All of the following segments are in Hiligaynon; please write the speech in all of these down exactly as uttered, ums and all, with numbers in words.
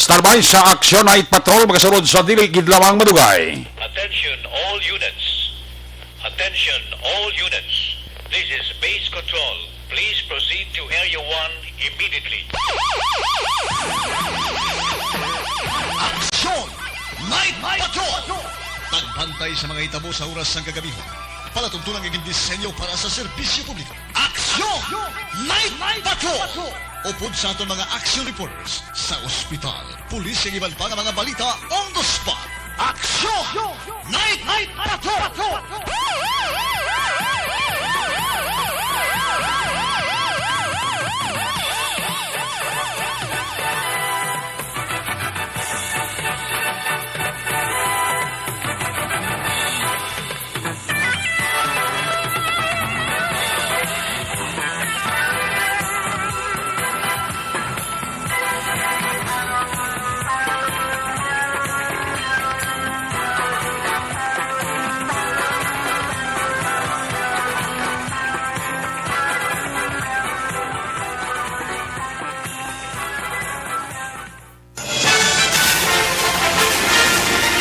Tarbay sa Action Night Patrol, magasunod sa dili gid lamang madugay. Attention all units. Attention all units. This is Base Control. Please proceed to Area one immediately. Action Night Patrol! Pagbantay sa mga hitabo sa oras sang kagabi. Palatuntunan nga gindisenyo para sa serbisyo publiko. Action Night Patrol! Upod sa aton mga action reporters sa ospital, pulis, kag iban pa nga mga balita on the spot. Action Night Patrol!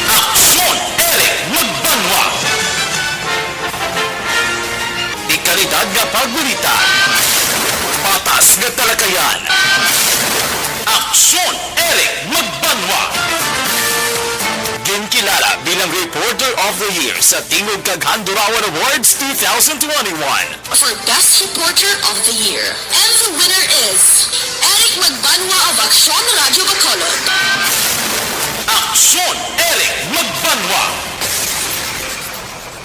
Aksyon, Eric Magbanwa. Dekalidad nga pagbalita. Patas nga talakayan. Aksyon, Eric Magbanwa. Ginkilala bilang Reporter of the Year sa Tingog kag Handurawan Awards two thousand twenty-one. For Best Reporter of the Year. And the winner is Eric Magbanwa of Aksyon Radyo Bacolod. Aksyon, Eric Magbanwa.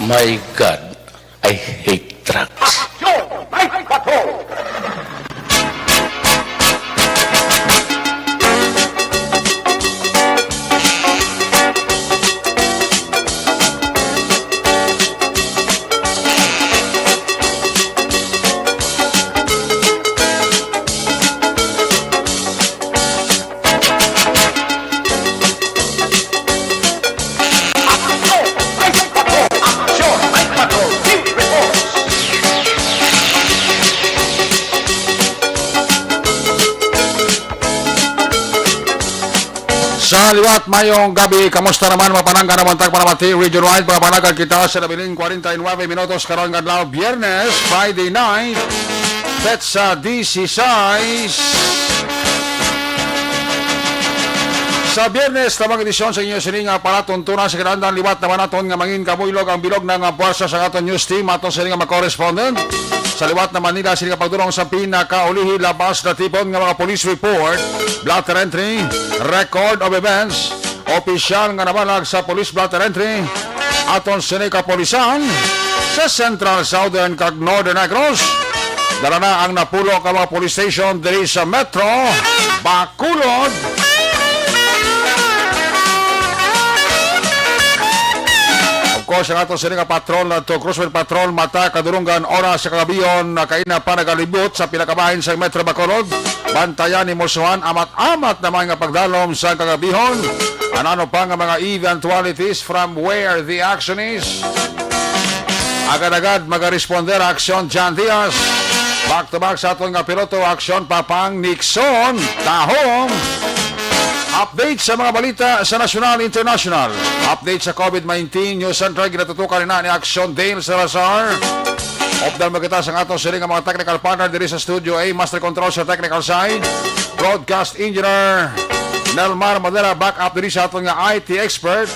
My God, I hate drugs. Aksyon, Night Patrol! Sa liwat, mayong gabi. Kamusta naman, mga panangga, naman tag palamati, region-wide? Mga panangga, kita sa nabiling kwarenta y nuebe minutos karon nga adlaw, Biyernes, Friday night, petsa dieciséis. Sa Biyernes, lamang edisyon sa inyo sini nga palatuntunan sa kinahanglan. Liwat naman naton nga mangin kabuylog ang bilog na nga puwersa sa aton news team, aton sini nga mga correspondent. Sa liwat na Manila, sini nga pagdulong sa pinakaulihi, labas na tipon nga mga police report, blotter entry, record of events, opisyal nga nabalag sa police blotter entry, aton sini kapulisan sa Central, Southern, kag Northern Negros. Dala na ang napulo ka mga police station diri sa Metro Bacolod. Of course, ang aton sini nga patrol na to, Cruiser Patrol, mata kadulungan oras sa kagabihon, na kaina pa nagalibot sa pila ka bahin sa Metro Bacolod. Bantayan ni Musuhan, amat-amat naman nga pagdalom sa kagabihon. Ano-ano pa nga mga eventualities from where the action is. Agad-agad magaresponder, Aksyon John Diaz. Back to back sa aton nga piloto, Aksyon Papang Nixon Tahong. Update sa mga balita sa nasyonal, international. Update sa COVID nineteen News Center, ginatutukan na ni Aksyon Dale Salazar. Updal mo kita sa aton sini nga mga technical partner diri sa Studio A, Master Control sa technical side, Broadcast Engineer Nelmar Madera, back up diri sa aton nga I T expert,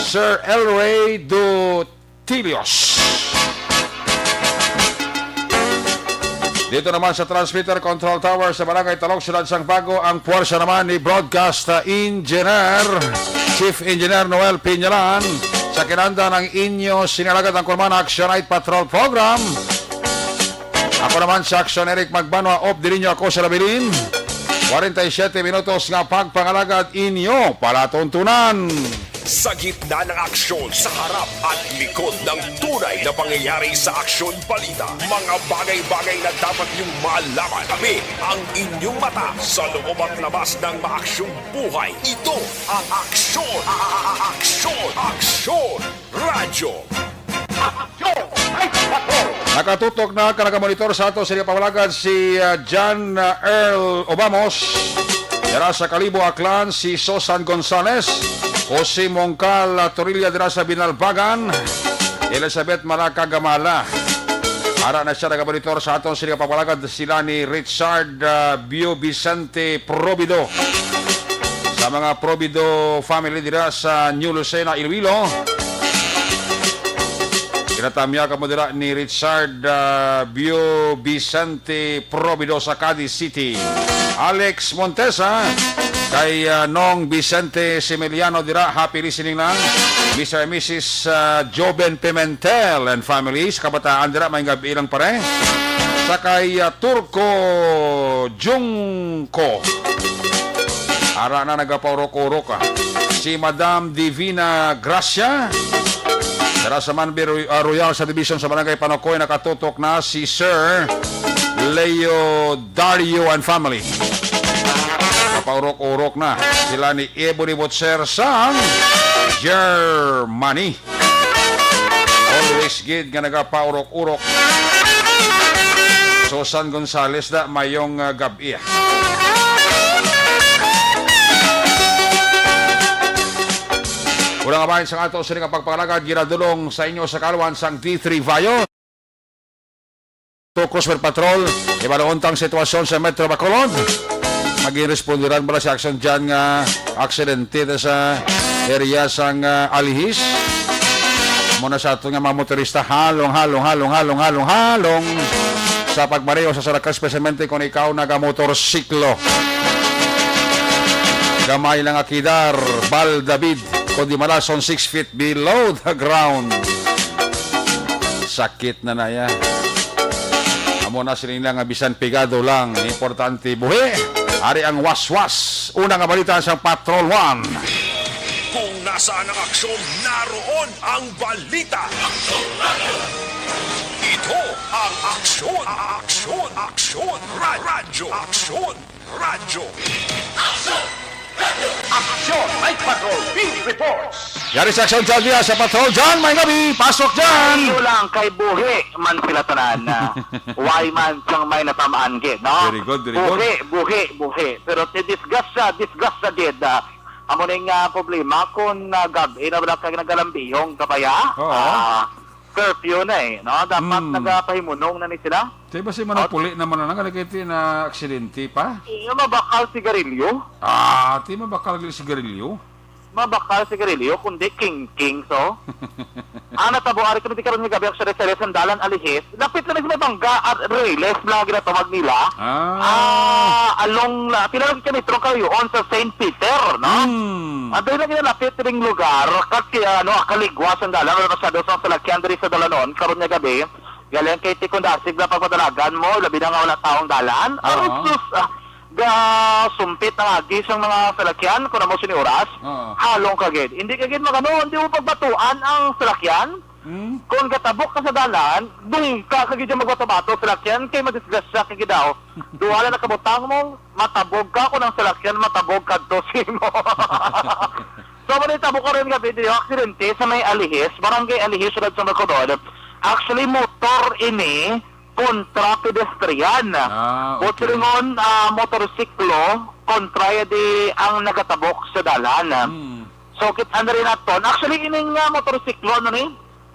Sir Elray Dutilios. Dito naman sa Transmitter Control Tower sa Barangay Talok, Siyudad sang Bago, ang puwersa naman ni Broadcast Engineer, Chief Engineer Noel Piñalan. Sa kinahanglan, ang inyo sini nga alagad, ang Kurman Action Night Patrol Program. Ako naman si Action Eric Magbanwa, of diri nyo ako sa labilin. Kwarenta y siyete minutos nga pagpangalagad inyo palatuntunan. Sa gitna ng aksyon, sa harap at likod ng tunay na pangyayari sa aksyon balita, mga bagay-bagay na dapat niyong malaman. Kami ang inyong mata sa loob at labas ng maaksyong buhay. Ito ang Aksyon, a-, a-, a-, Aksyon, Aksyon Radyo. Nakatutok na kag nagamonitor sa ato sini nga pamalagan si, ah, John, ah, Earl Obamos. Dira sa Kalibo, Aklan, si Susan Gonzales, Jose Mongkal, ah, Torilla dira sa Binalbagan, Elizabeth Malaca Gamala. Ara na siya nagabalitor sa aton sini nga pagpalagad, sila ni Richard, ah, Bio Vicente Probido. Sa mga Probido family dira sa New Lucena, Iloilo. Ginatamya kamo dira ni Richard, ah, Bio Vicente Probido sa Cadiz City. Alex Montesa, kay, ah, Nong Vicente Similiano dira, happy listening lang. Mister and Missus, ah, Joven Pimentel and families, kabataan dira, may gabi lang pare. Sa kay, ah, Turco Jungko. Ara na nagapaurok-urok, ah. Si Madam Divina Gracia. Dira sa Manbi Roy-, ah, Royal Subdivision sa Barangay Panocoy, nakatutok na si Sir Leo Dario and family. Nagapaurok-urok na sila ni Ebony Butcher sang Germany. Always gid nga nagapaurok-urok. Susan Gonzales da, mayong, ah, gab-i. Una nga bahin sang ato sini nga pagpangalagad, ginadulong sa inyo sa kaluan sang D three Vayo. To Cruiser Patrol, ibaluon tang sitwasyon sa Metro Bacolod. Magin-responderan bala sa aksyon dyan nga aksidente sa area sang, ah, Alihis. Muna sa ato nga mga motorista, halong, halong, halong, halong, halong, halong sa pagmaneho sa sarakan, especialmente kung ikaw nagamotorsiklo. Gamay lang akidar, Bal David, kung di malason, six feet below the ground. Sakit na na ya. Amo na sila nga bisan pigado lang, importante buhi. Ari ang waswas. Una nga balita sa Patrol One. Kung nasaan ang aksyon, naroon ang balita. Ito ang Aksyon, Aksyon, Aksyon, Ra-, Radyo, Aksyon, Radyo. Aksyon! Night Patrol Beat Reports! Yari sa Aksyon John Diaz sa Patrol. John, may gabi. Pasok dyan! Ito lang kay buhi man sila tanan. Why man sang may natamaan gid, no? Very good, very good. Buhi, buhi, buhi. Pero ti disgust sa, disgust sa gid, ah, amo ning, ah, problema kung, ah, gab-i na wala ka nagalambihong kabaya. Oo. Ah, curfew na eh, no? Dapat Mm. nagapahimunong na ni sila. Ti ba si Manong Out. Puli naman na nagkakiti na aksidente pa? Iya, mabakal sigarilyo. Ah, ti mabakal gid sigarilyo? Mabakal sigarilyo, kundi king-king, so. Ang natabo, ari kami di karon nga gabi, actually, sa Sandalan, Alihis. Lapit lang sa may bangga at Reyes, lang ang ginatawag nila. Ah. Ah, along, la-, pila lang kami, trong kayo, on sa Saint Peter, no? Hmm. Ang dali lang ginalapit ring lugar, kasi, ano, kaligwa sang dalan, wala masyado sang salakyan diri sa dalanon, karon nga gabi, galing kay Tikondasig na pagpadalagan mo, labi na nga wala taong dalan. Oo. Aron sus, ah, gasumpit ang agi sang mga salakyan, kung amo sini oras, Oo. halong ka gid. Hindi ka gid magano, hindi mo pagbatuan ang salakyan. Hmm? Kung gatabok ka sa dalan, dungka ka gid yung magbato-bato sa salakyan, kay madisgrasya ka gid daw. Duha lang nakabutang mo, matabog ka, kung ang salakyan, matabog ka to simo. So, manitabo ko rin nga video, aksidente sa may Alihis, Barangay Alihis, Siyudad sa Bacolod. Actually, motor ini kontra pedestrian. Ah, okay. Buot silingon, ah, motorsiklo, kontra di ang nagatabok sa dalan. Hmm. So, kit-an na rin aton. Actually, ining, ah, motorsiklo, ano ni?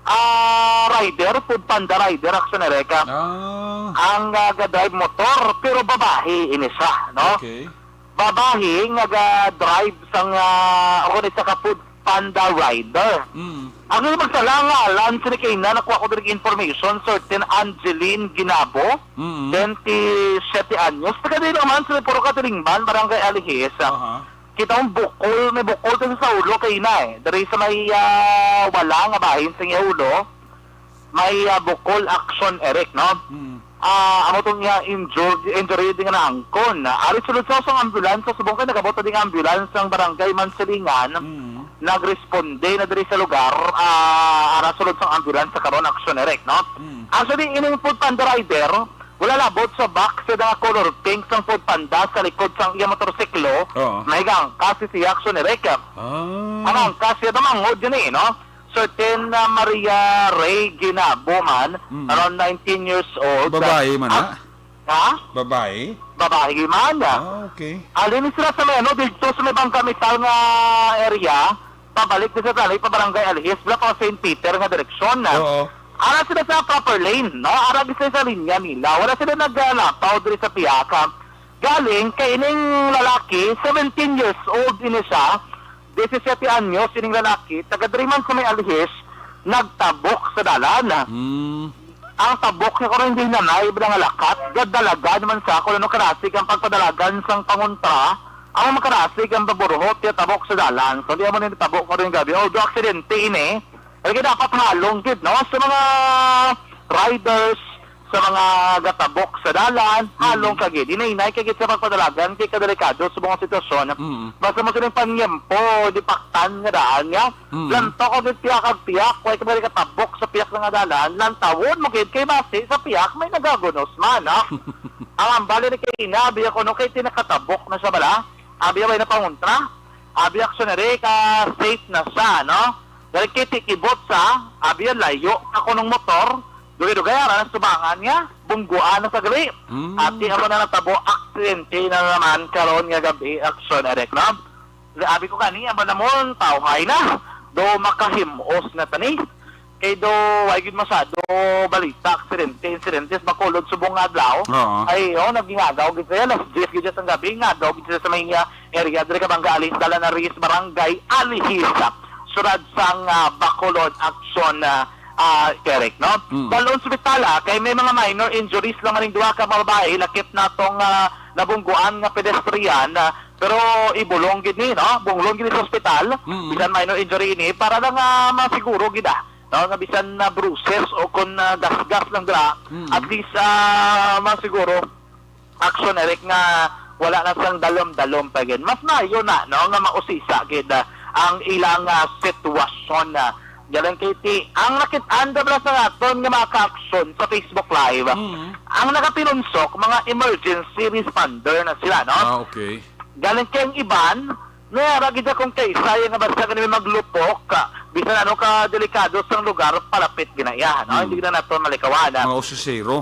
Ah, rider, Food Panda rider, action, Ereka. Ah. Ang, ah, ga-drive motor, pero babae ini siya, no? Okay. Babae nga ga-drive sang, ah, ako ni sa ka Food Panda rider. Mm. Ang iyang magsalangalan, sini kay na, nakuha ko diri information, certain Angeline Ginabo, Mm. twenty-siyete anyos. Taga di naman sa Puro Katilingban, Barangay Alihis. Aha. Kita kong bukol, may bukol kasi sa ulo kay na eh. Dari sa may, ah, wala nga bahin sa iya ulo. May, ah, bukol action, Eric, no? Mm. Ah, amo tong iya injured, injury din nga naangkon. Ari sulod sa sang ambulansya, subong kay nagabot na ding ambulansya ang barangay Mansilingan, Mm. nagresponde na diri sa lugar, ah, ara sulod sang ambulansya karon, action, Eric, no? Mm. Actually, ining Food Panda rider, wala labot sa back sa nga color pink sang Food Panda sa likod sang iya motorsiklo, Oo. May gangkas si siya, action, Eric. Ah. Ang angkas siya, damangod yun eh, no? Certain, ah, Maria Ray Ginabo man, Mm. around nineteen years old. Babae man, Ah, ha? ha? Babae? Babayi man. Ah, okay. Halin sila sa may, ano, didto sa may Bangka Metal nga area, pabalik sa Tanay, pa Barangay Alihis, bala pa Saint Peter nga direksyon. Oo. Ara sila sa proper lane, no? Ara sila sa linya nila. Wala sila naglapaw diri sa pihak. Galing kay ining lalaki, seventeen years old ini siya, disisiete anyos ining lalaki, taga diri man sa may Alihis, nagtabok sa dalan. Hmm. Ang tabok niya karon hindi na naiba nga lakat, gadalagan man sa ako, ano, karasig ang pagpadalagan sang pangontra, ang makarasig ang paburhot niya tabok sa dalan. So, di mo nini tabok karon gabi. Although aksidente ini, kaya dapat halong gid, no? Sa mga riders, sa mga gatabok sa dalan, Mm. halong ka gid. Inay-inay ka gid sa pagpadalagan kay kadelikado sa mga sitwasyon. Mm. Basta mo sining panyempo, di paktan nga daan niya. Mm. Lantaw ka gid pihak kag pihak, way ka bali katabok sa pihak nga dalan, lantawon mo gid kay basi sa pihak may nagagunos man, ha? Ang ambali ni kay ina, abi ako, no, kay tinakatabok na siya bala. Abi, way na pangontra. Abi, aksyon na rin, ka safe na siya, no? Dahil kay tikibot sa, abi, layo ka kunong motor, dugay-dugay, ara na subangan niya, bungguan na sa gali. Mm. Ati, amo na natabo, aksidente na naman karon nga gabi, aksyon, Eric, no? Abi ko gani, amo na mo, tawhay na. Do makahimos na tani. Kay do, way gid masyado balita, aksidente, insidente sa Bacolod subong nga adlaw. Oo. Ay, oh, nagingagaw gid sila, alas diyes gid sa gabi, ngagaw gid sila sa may, ah, area, diri ka Bangga Alis, dala na ris, Barangay Alihis, Surad sang, ah, Bacolod Action, ah, ah, Derek, no? Mm. Dalon sa ospital, ah, kay may mga minor injuries lang maning duha ka mga babae, lakip natong, ah, nabungguan nga pedestrian, ah, pero ibulong gid ni, no? Bunglon gid ni sa ospital, Mm. bisan minor injury ini, para lang, ah, masiguro gid, ah, no? Nga bisan na bruises o kung, ah, gasgas lang dira, Mm. at least, ah, masiguro action, Eric, nga wala na sang dalom-dalom pa gid. Mas maayo na, no, nga mausisa gid, ah, ang ilang, ah, sitwasyon na. Galing kay ti, ang nakit-an da bala sa aton nga mga ka-action sa Facebook Live, Mm. ang nagapinunso, mga emergency responder na sila, no? Ah, okay. Galing kay ang iban, nara gid akong kaisa nga basta kani may maglupok, ah, bisan ano ka delikado sang lugar, palapit ginaya, no? Mm. Hindi na nato malikawan, ah. Mga usisero.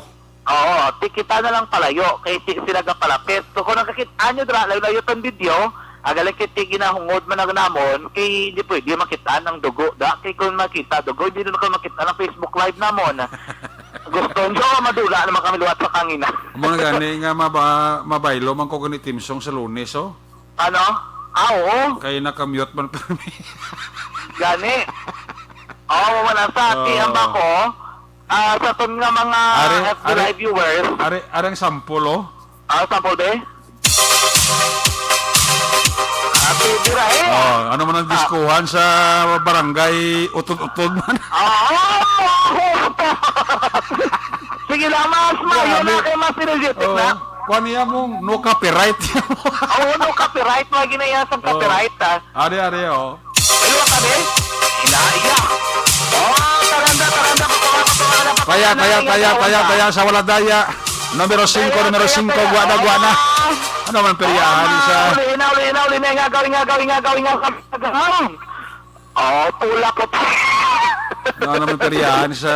Oo, ti kita na lang palayo, kay ti sila gapalapit. So, kung nakakita nyo dira, layo-layo tong video, agaling kay ti ginahungod man ang namon, kay di pwede makita ang dugo da. Kay kung makita dugo, hindi na ko makita ang Facebook Live namon. Gusto nyo, madula naman kami luwat sa kangina. Amo na gani nga maba-, mabaylo man ko gani timsong sa Lunes, oh. Ano? Ah, oo. Kay naka-mute man kami. Gani. Oo, wala sa ati Oh. ang bako. Ah, sa aton nga mga Are, F B are, Live viewers. Are, arang sample, oh. Ah, sample, be? Ah, pwede ra, eh. Oh, ano man ang Ah. diskuhan sa barangay Utod-Utod man? Ah, sige lang, mas maayo Grabe. na kay mas energetic Oh, na. Kuha niya mong no copyright. Oo, no copyright. Mga ginaya sa Oh. copyright, ah. Ari, ari, oh. Pero ka, be? Ila, iya. Oh, taranda, taranda, patawa, patawa, patawa, Taya, taya, iya, taya, taya, taranda. taya, sa wala daya. Numero singko, Taya, numero taya, singko, taya. gwa na, gwa na. Ah. Ano man peryahan Ah, sa uli na, uli na, uli na, ingagaw, ingagaw, ingagaw, ingagaw, ingagaw. Oh, pula ko pa. Ano naman peryahan sa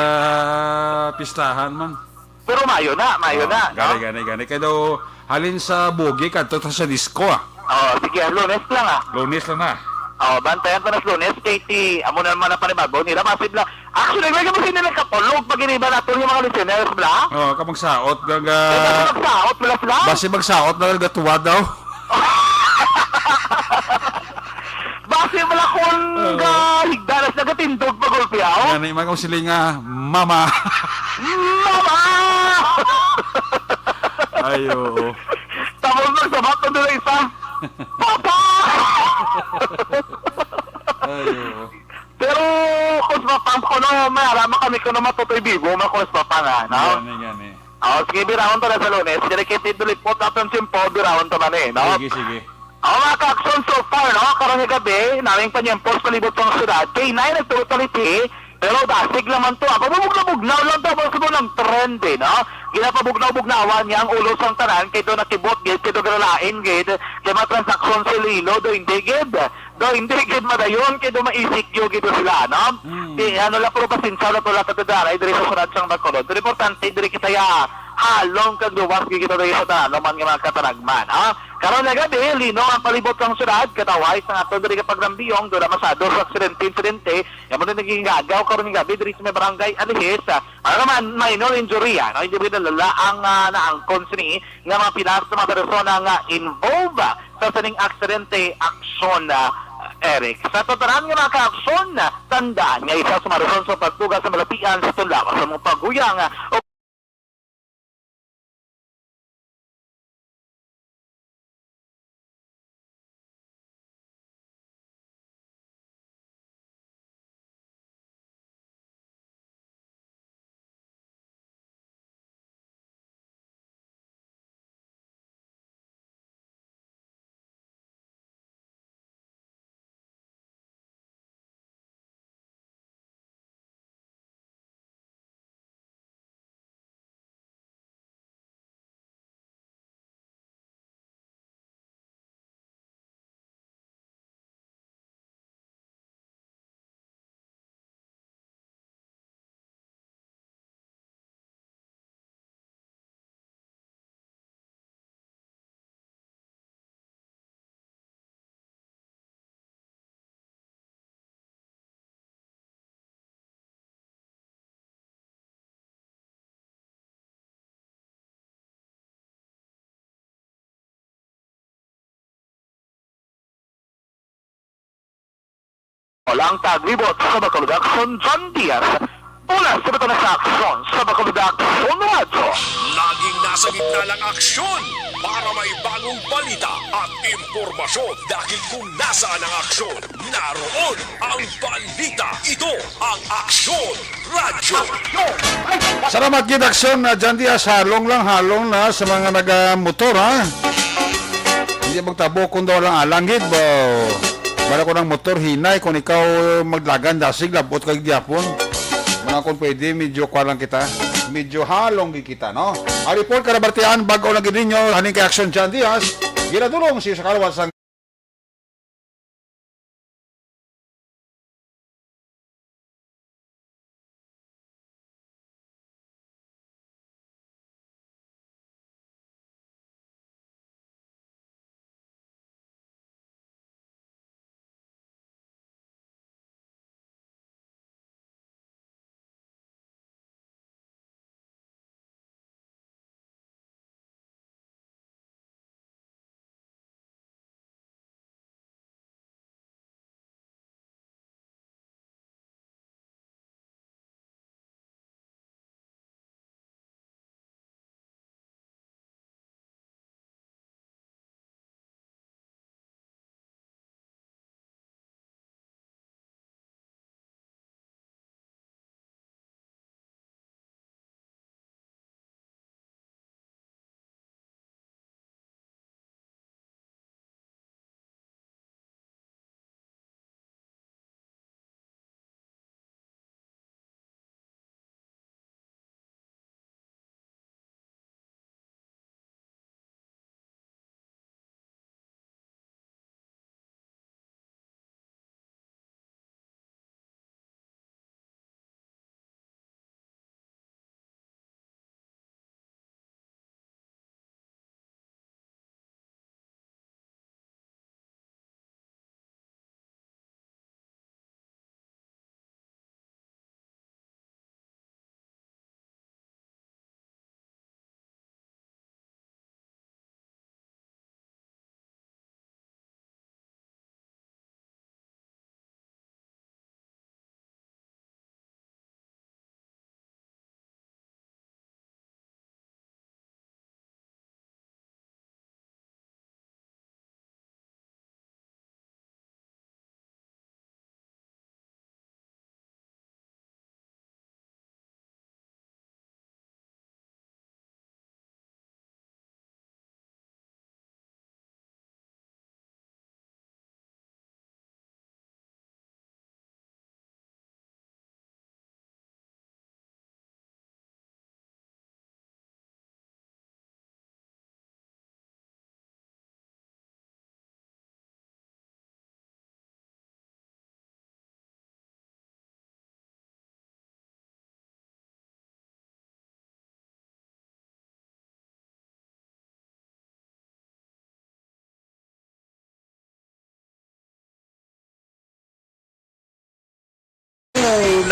pistahan man? Pero mayo na, mayo Oh, na, gani, no? gani, gani. Kaya daw, halin sa bugi, kadto ta sa disco, ah. Oh, sige, Lunes lang, ah. Lunes lang na. Oh, bantayan ta na sa Lunes, K T, amo na naman ang panibago nila, masid lang. Actually, may kami sila nagkatulog pag iniba nato yung mga listeners, bla? Oh, kapag saot, gaga- May mga magsaot, bla, bla? Basi magsaot na, gatuwa daw. Basi wala kung Oo. gahigda na sila, gatindog pa gulpi, aw? Gani, man kung sila nga, "Mama!" Mama! Ay, oo. Tapos magsabat na doon isa, "Papa!" Ay, oo. Pero, kung sa papa ko, no, may arama kami ko na matutoy bibo, ma, kung sa papa nga, no? Gani, gani. Oh, sige, birahon to na sa Lunes. Dedicate to lipot, atong simpo, birahon to man eh, no? Sige, sige. Oh, mga ka-action, so far, no? Karong gabi, naming panyempos palibot pang syudad. K nine nagtugot sa Liti, Pero dasig lang man to, ah. Pabugnaw-bugnaw lang to, basta mo nang trend, eh, no? Ginapabugnaw-bugnawan niya ang ulo sang tanan, kay do nakibot gid, kay do ginalain gid, kay mga transaksyon sa Iloilo, do hindi gid. Do hindi gid madayon, kay do ma-E C Q gid sila, no? Hmm. Di, ano lang, pero pasensya na to lang, Katedralay, diri sa syudad sang Bacolod. Pero importante, diri kita ya halong kag luwas gid kita diri sa tanan, man nga mga kataragman, ha? Karon nga gabi, lino ang palibot sang syudad, katawhay sang aton diri ka pagrambiyong, do na masyado sa aksidente-insidente, nga mo na naging gagaw karon nga gabi diri sa may barangay Alihis. Ah, ano naman, minor injury, ah, no? Hindi rin nalala ang, ah, naangkon sini nga mga pilar sa mga persona nga involved, ah, sa sining aksidente, aksyon, ah, Eric. Sa totoran nga mga kaaksyon, ah, tandaan nga isa sa mga rason sa pagbuga sa malapian sa tunlawas sa mga paguyang, ah, o Wala ang taglibot sa Bacolod Aksyon, John Diaz. Mula sa Batanas sa Aksyon, sa Bacolod Aksyon Radyo. Laging nasa gitna ng aksyon para may bagong balita at impormasyon. Dahil kung nasaan ang aksyon, naroon ang balita. Ito ang Aksyon Radyo. Salamat gid, Aksyon, ah, John Diaz. Halong lang, halong na sa mga nagamotor, ha? Hindi magtabo kung daw lang alang gid, ba? Bala ko ng motor, hinay, kung ikaw maglagan, dasig, labot kay gyapon. Mga kung pwede, medyo kwa lang kita. Medyo halong gid kita, no? Ang report, karabartian, bago lang gid ninyo, haning kay Aksyon John Diaz, ginadulong si sa kalawas ang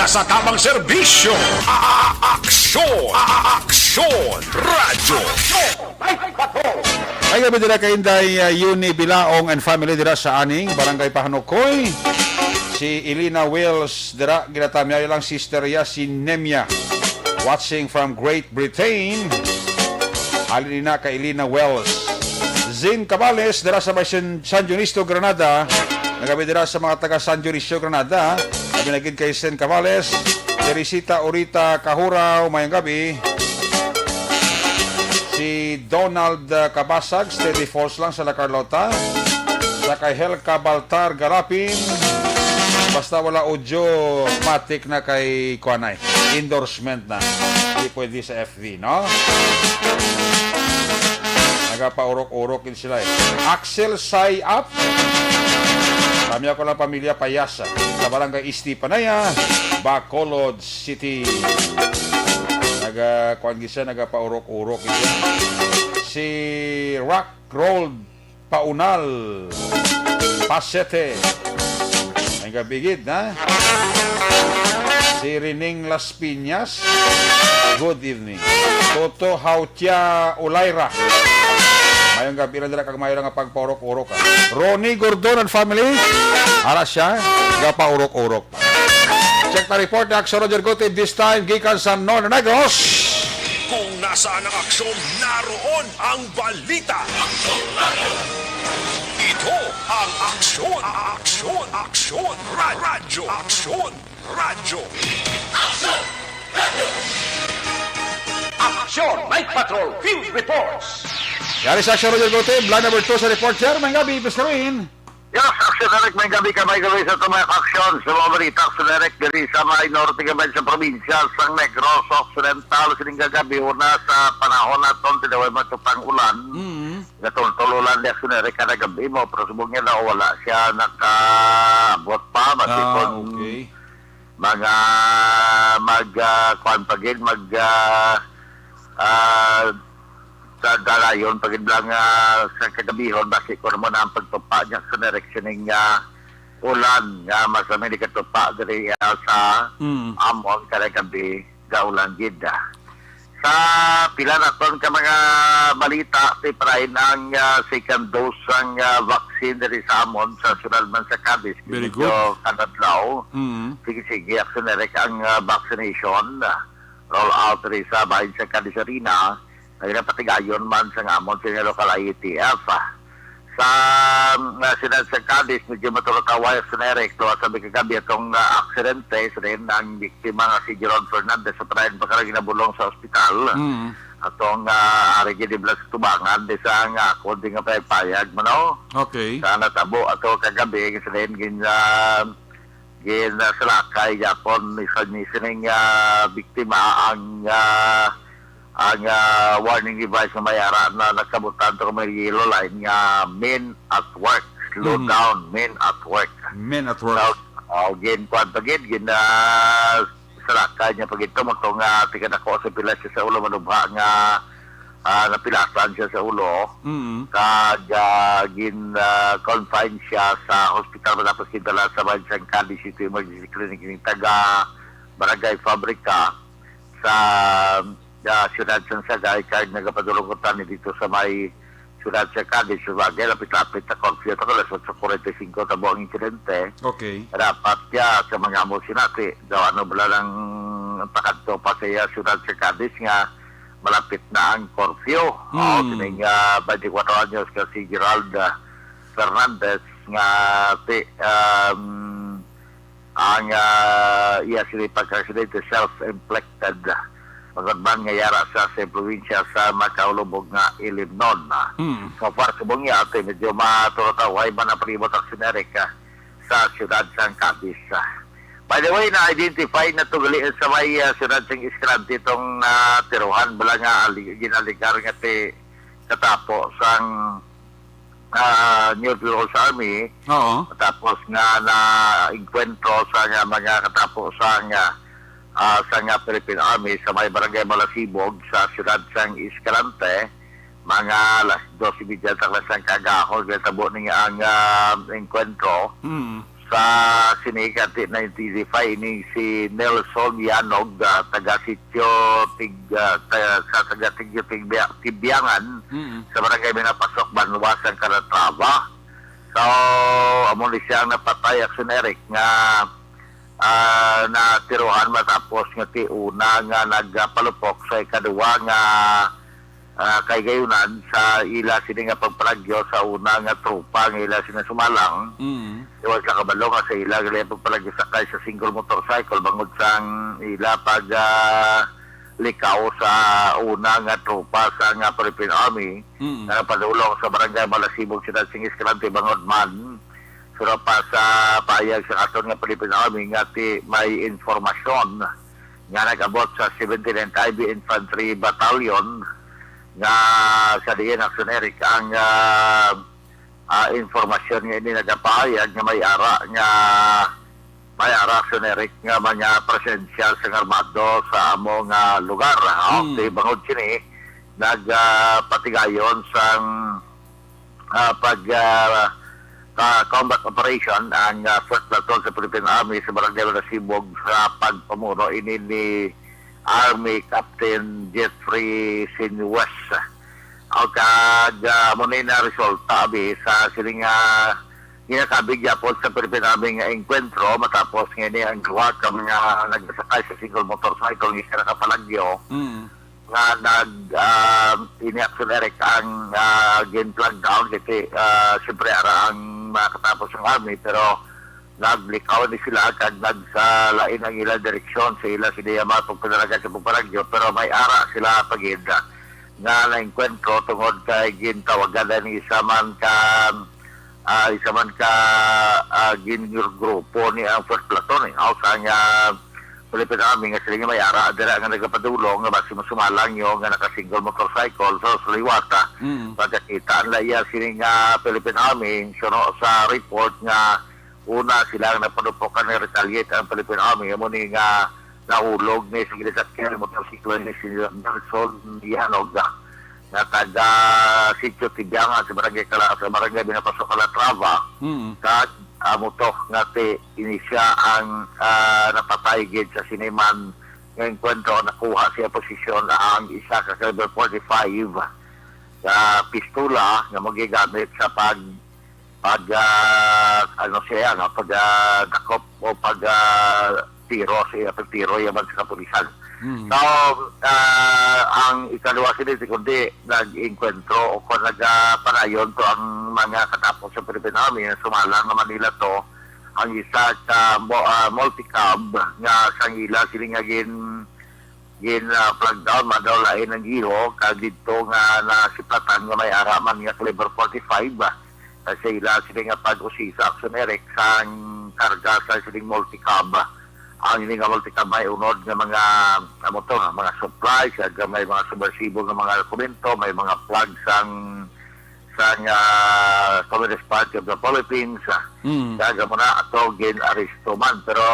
Sa tamang serbisyo, a-, a-, aksyon, a-, a-, aksyon, radyo. Ay, gabi dira kay Inday, uh, Yuni Bilaong and family dira sa Aning, Barangay Pahanukoy. Si Elena Wells dira, ginatamyaw lang sister ya, si Nemia. Watching from Great Britain. Halin na kay Elena Wells. Zin Cabales dira sa may San, San Dionisio, Granada. Nagabi dira sa mga taga San Dionisio, Granada. Abi na gid kay Sen Cavales, Teresita Orita Kahuraw, mayong gabi. Si Donald, uh, Kabasag, steady force lang sa La Carlota. Sa kay Helca Baltar Galapin. Basta wala audio, matik na kay kuanay. Endorsement na. Di pwede sa F V, no? Nagapaurok-urok gid sila eh. Axel Sayap. Kami ako lang pamilya Payasa. Sa barangay Isti Panaya, Bacolod City. Naga, kuan gid siya, nagapaurok-urok gid siya. Si Rock Roll Paunal, Pasete. Ang gabigid, ha? Si Rining Las Piñas. Good evening. Toto Hautia Olayra. Mayong gabi lang dira kag mayo lang nga pagpaurok-urok, ha. Ronnie Gordon and family. Ara siya, gapaurok-urok. Check the report ni Aksyon Roger Gutib, this time gikan sa Northern Negros. Kung nasaan ang aksyon, naroon ang balita. Ito ang Aksyon, Aksyon, Aksyon, Ra-, Radyo, Aksyon, Radyo. Aksyon! Night Patrol Field Reports! Yari sa Aksyon Roger Gutib, line number two sa report, sir. May gabi, Mister Win. Yes, Aksyon Eric, may gabi ka, may gabi sa tumay aksyon. Sa mga balita, Aksyon Eric, diri sa may norte gamay sa probinsya sang Negros Occidental, sining kagabi, una sa panahon naton, tinaway matupang ulan. Mm. Gatultol ulan di, Aksyon Eric, kada gabi mo, pero subong niya daw wala siya nakaabot pa, basi Ah, kung okay. mga, mag, ah, kuwan pa gid, mag, ah, ah, sa dalayon, pa gid lang, ah, sa kagabihon, basi ko naman ang pagtupa niya sa direction ning, ah, ulan nga mas kami nakatupa diri, ah, sa Mm. amon kada gabi, gaulan gid, ah. Sa pila naton ka mga balita, ti parahin ang, ah, second dose sang, ah, vaccine diri sa amon sa siyudad man sa Cadiz. Very Medyo good. Kadadlaw. Mm. Sige-sige, Aksyon Eric, ang, ah, vaccination, ah, roll out diri sa bahin sa Cadiz Arena. Ay napatigayon man sa amon sa local I A T F, ah. Sa, ah, siyudad sa Cadiz, medyo matulog-away, Aksyon Eric, luwas sa kagabi atong, ah, aksidente, sa diin ang biktima nga si Jeron Fernandez sa parahin pa kara ginabulong sa ospital. Mm. Atong, ah, ari gid di bala sa tubangan, di sa nga ako, di nga payag-payag, mano? Okay. Sa natabo ato kagabi, sa diin gin, ah, gin, ah, salakay gyapon ni sa ni sining, ah, biktima ang, ah, ang, ah, warning device nga may ara na nagkabutan to may yellow line nga men at work. Slow Mhm. down, men at work. Men at work. So, oh, gin kuwan pa gid, gin, ah, salakay niya pa gid to, magto nga tigadako sa pila siya sa ulo, manubha nga, ah, napilasan siya sa ulo. Mm. Kag, ah, gin, ah, confine siya sa hospital matapos gindala sa Bansang Cadiz City Emergency Clinic ning taga Barangay Fabrica sa, ah, siyudad sang Sagay, kag nagapadulong ko tani dito sa may siyudad sa Cadiz. Sa bagay, lapit-lapit na curfew. Ito, alas otso kuwarenta y singko, tabo ang insidente. Okay. Dapat ya sa mga amo sinati, daw ano bala lang pakadto pa sa iya siyudad sa Cadiz nga malapit na ang curfew. Hmm. Oh, sining, ah, twenty-four anyos ka si Gerald, ah, Fernandez nga ti, um, ang, ah, iya sini pagkaaksidente self-inflicted. Magod man nga yara sa, sa probinsya sa makaulubog nga Ilimnon. Hmm. So far, subong niya, ate, medyo matulog-away man ang palibot, Aksyon Eric, ah, sa siyudad sang Cadiz. By the way, na-identify na to gali sa may, ah, siyudad sang Escalante itong natirohan bala nga ali-, ginaligar nga ti katapo sang, ah, New People's Army. Oo. Tapos nga na-engkwentro sa nga mga katapo sa nga, ah, sa nga Philippine Army sa may barangay Malasibog sa siyudad sang Escalante. Mga alas dos y media taklas ang kagahon, kaya tabo ning ang, ah, engkwentro. Mm. Sa sini, kati na identify ini si Nelson Yanog, ah, taga Sitio Tig-, ah, ta-, sa taga Sitio Tigbi-, Tibiangan, Mm. sa barangay Minapasok, Banwa, sang Calatrava. So, amo ni siya ang napatay, Action Eric, nga, ah, natirohan matapos nga ti una nga nagpalupok sa ikaduwa nga, ah, kahigayonan sa ila sini nga pagpalagyo sa una nga tropa nga ila sini sumalang. Mm. Iwas na kabalo nga sa ila gali pagpalagyo sakay sa single motorcycle bangod sang ila pag, ah, likaw sa una nga tropa sa nga Philippine Army Mm. nga napadulong sa barangay Malasibog, Siyudad sing Escalante, bangod man sura pa sa payag sa katon nga Philippine Army nga ti may informasyon nga nag-abot sa seventy-ninth I B Infantry Battalion nga sa diin, Action Eric, ang, ah, ah, informasyon nga ini nagapahayag nga may ara nga may ara, Action Eric, nga mga presensya sang armado sa amo nga lugar. Ah, Mm. okay, bangod sini, nag, ah, patigayon sang, ah, pag, ah, ka-, combat operation ang, ah, Fourth Platoon sa Philippine Army sa Barangay Malasibog sa pagpamuno ini ni Army Captain Jeffrey Sinuwes. O kag, ah, amo ni na resulta, abi, sa sining, ah, ginakabig gyapon sa Philippine Army nga engkwentro matapos nga ini ang duha ka mga nagsakay sa single motorcycle nga isa nakapalagyo Mm. nga nag, ah, ini, Action Eric, ang, ah, gin-flag down kasi, ah, siyempre ara ang makatapos ang army, pero naglikaw ni sila kag nagsalain ang ilang direksyon sa ila sini nga mga pagpadalagan sa pagparagyo, pero may ara sila pagid nga naengkwentro tungod kay gintawagan na ni isa man ka, ah, isa man ka, ah, gin-, grupo ni ang First Platoon, eh. Aw, sa nga Philippine Army nga sila nga may ara dira nga nagapadulong nga basi masumalang nyo nga naka-single motorcycle. So, sa liwata, Mm. pagkakita ang laya sini nga Philippine Army, suno sa report nga una sila ang napanupokan nga retaliate ang Philippine Army, amo ni nga nahulog ni sa ginasakyan nga motorsiklo ni si Nelson Yanog, ah, nga taga Sitio Tibiangan sa barangay Kala-, sa barangay Binapaso, Calatrava. Mm. Kag amo to nga ti ini siya ang, ah, napatay gid sa siniman nga engkwentro. Nakuha siya posisyon ang isa ka caliber forty-five nga pistola nga magigamit sa pag, pag, ah, ano siya, no, pag, ah, dakop o pag, ah, tiro siya, pagtiro yaman sa kapulisan. Mm. So, ah, ang ikaduha sini, kundi nag-engkwentro o kung nagapanayon to ang mga katapos sa Philippine Army, sumalang naman nila to ang isa ka mo-, ah, multicab nga sang ila sini nga gin, gin, ah, flag down, madaw lain ang giho, kag didto nga nasiplatan nga may ara man nga caliber forty-five, ah, sa ila sini nga pag-usisa, Action Eric, sang karga sa sining multicab. Ang ini nga multicab may unod nga mga, amo to, nga mga supplies, kag may mga subversibo nga mga dokumento, may mga flag sang, sang, ah, Communist Party of the Philippines, ah, Mm. kag amo na ato gin-aresto man. Pero,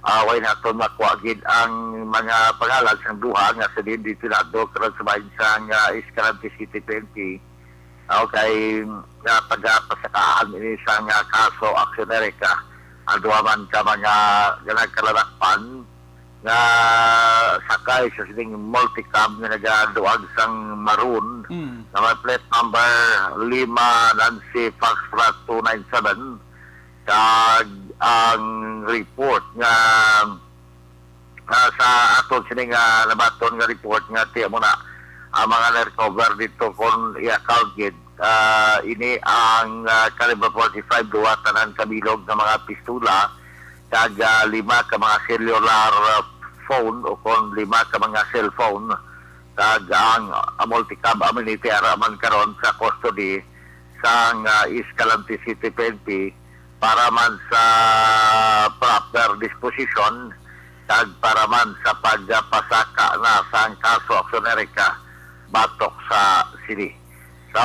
ah, way naton makuha gid ang mga pangalan sang duha nga sa diin detenado karon sa bahin sang, ah, Escalante City P N P. Okay, nga pagapasakaan ini sang, ah, kaso, Action Eric, ang duha man ka mga nagkalalakpan nga sakay sa sining multicab nga nagaduag sang maroon Mm. nga may plate number lima Nancy Foxtrot two nine seven. Kag ang report nga, ah, sa aton sini nga nabaton nga report nga ti amo na ang mga na-recover dito kung i-account gid, ah, ini ang, ah, caliber forty-five, duha tanan ka bilog nga mga pistola, kag, ah, lima ka mga cellular, ah, phone o kung lima ka mga cellphone, kag ang, ah, multicab amo ni ti ara man karon sa custody sang, ah, Escalante City P N P para man sa proper disposition kag para man sa pagpasaka na sang kaso, Action Eric, batok sa sini. So,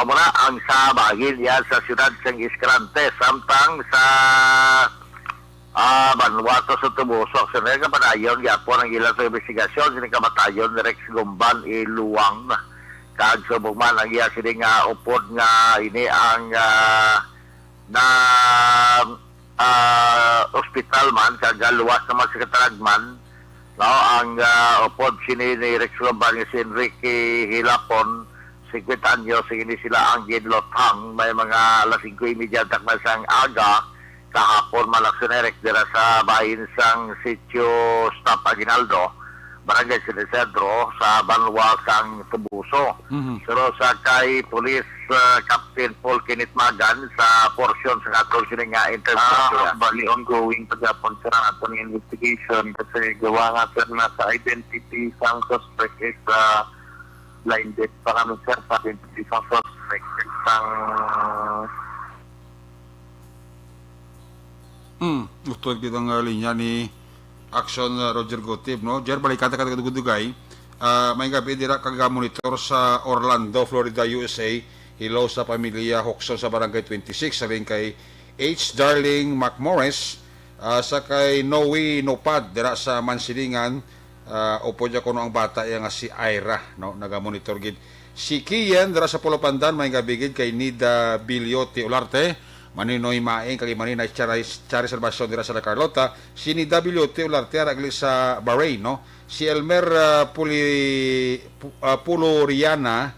amo na ang sa bahin yan sa siyudad sang Escalante, samtang sa, ah, Vanuatu sa Toboso, Action Eric, padayon gyapon ang ilang sa investigasyon sini kamatayon ni Rex Gumban Iluwang. Kag subong man ang iya sini nga upod nga ini ang, ah, na, ah, ospital man, kag galuwas naman sa kataragman, no, ang, ah, upod sini ni Rex Gomban nga si Enrique Hilapon, singkwenta anyos, sini sila ang ginluthang, may mga alas singko y media takna sang aga, kahapon man, Aksyon Eric, dira sa bahin sang Sitio Stop Aguinaldo, Barangay San Isidro, sa banwa sang Toboso. Mhm. Pero sa kay Police, ah, Captain Paul Kenneth Magan sa porsyon sa atong sini nga interview. Ah, bali, ongoing pa gyapon, sir, ang atong investigation kasi gawa nga, sir, na sa identity sang suspect is, ah, blinded pa kami, sir, sa identity sang suspect. Sang Hmm, utod kita nga linya ni Action, uh, Roger Gutib, no? Jer, balikan ta ka dugay. Ah, may gabi dira kag monitor sa Orlando, Florida, U S A. Hello sa pamilya Hoxon sa Barangay twenty-six, sa rin kay H. Darling McMorris, ah, sa kay Noe Nopad dira sa Mansilingan, ah, upod niya kuno ang bata iya nga si Ira, no? Nagamonitor gid. Si Kian dira sa Pulo Pandan, may gabi gid kay Nida Biliote Olarte, Maninoy Maing, kag Manina Charis, Charis Salvacion dira sa La Carlota, si Nida Biliote Olarte, ara gali sa Bahrain, no? Si Elmer, ah, Puli-, Pu-, ah, Puloriana,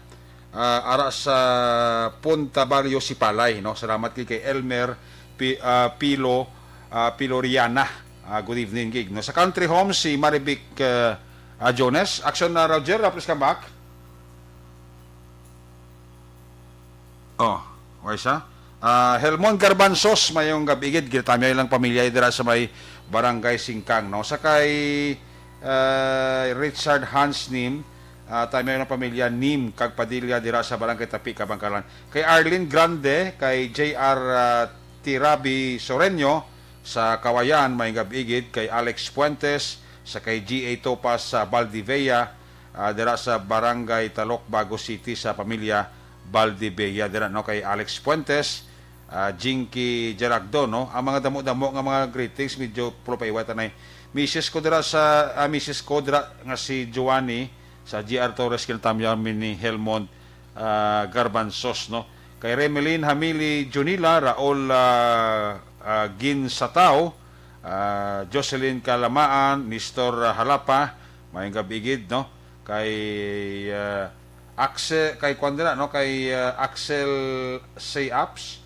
ah, ara sa Punta Barrio Sipalay, no? Salamat gid kay Elmer Pi-, ah, Pilo, ah, Piloriana. Ah, good evening gid, no? Sa Country Home, si Marivic, ah, ah, Jones. Action na, Roger, ah, please come back. Oh, okay siya. Ah, Helmon Garbanzos, mayong gabi gid, ginatamyaw ilang pamilya dira sa may Barangay Singkang, no? Sa kay, ah, Richard Hans Nim, ah, tamyaw ilang pamilya Nim kag Padilla dira sa Barangay Tapi, Kabangkalan. Kay Arlene Grande, kay J R, ah, Tirabi Soreño sa Kawayan, may gabi gid, kay Alex Fuentes, sa kay G A Topas sa Valdivia, ah, dira sa Barangay Talok, Bago City, sa pamilya Valdivia dira, no, kay Alex Fuentes, ah, Jinky Gerardo, no. Ang mga damo-damo nga mga greetings, medyo pulupay iwat anay. Misis ko dira sa, ah, misis ko dira nga si Joanny sa G R Torres, kinatamyaw mi ni Helmond, ah, Garbanzos, no. Kay Remelin Hamili Junila, Raul, ah, ah, Ginsatao, ah, Jocelyn Kalamaan, Nestor, ah, Halapa, mayong gabi gid, no. Kay, ah, Axel, kay kuwan dira, no, kay, ah, Axel Seyaps,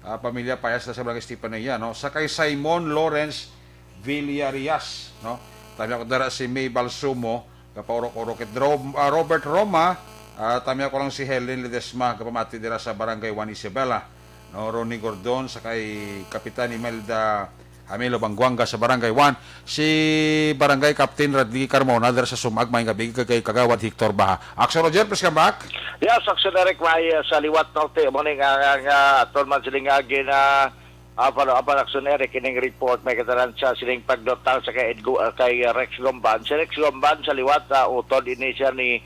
ah, pamilya Payas na sa Barangay Estefanía, no. Sa kay Simon Lawrence Villarias, no. Tamyaw ko dira si May Balsumo, gapaurok-urok. Kay Dro-, ah, Robert Roma, ah, tamyaw ko lang si Helen Ledesma, gapamati dira sa Barangay One Isabela. No, Ronnie Gordon, sa kay Kapitan Imelda Hamilo Bangguanga sa Barangay One. Si Barangay Captain Radley Carmona dira sa Sumag, may gabi kay, kay Kagawad Hector Baha. Action, Roger, please come back. Yes, Action Eric, may, uh, sa liwat norte, mo ni nga, nga, nga, aton man sila nga gina, ah, follow up ang Action Eric, kining report, may kataran sa sining pagdotang sa kay Edgo-, ah, kay, uh, Rex Gomban. Si Rex Gomban sa liwat, ah, utod ini siya ni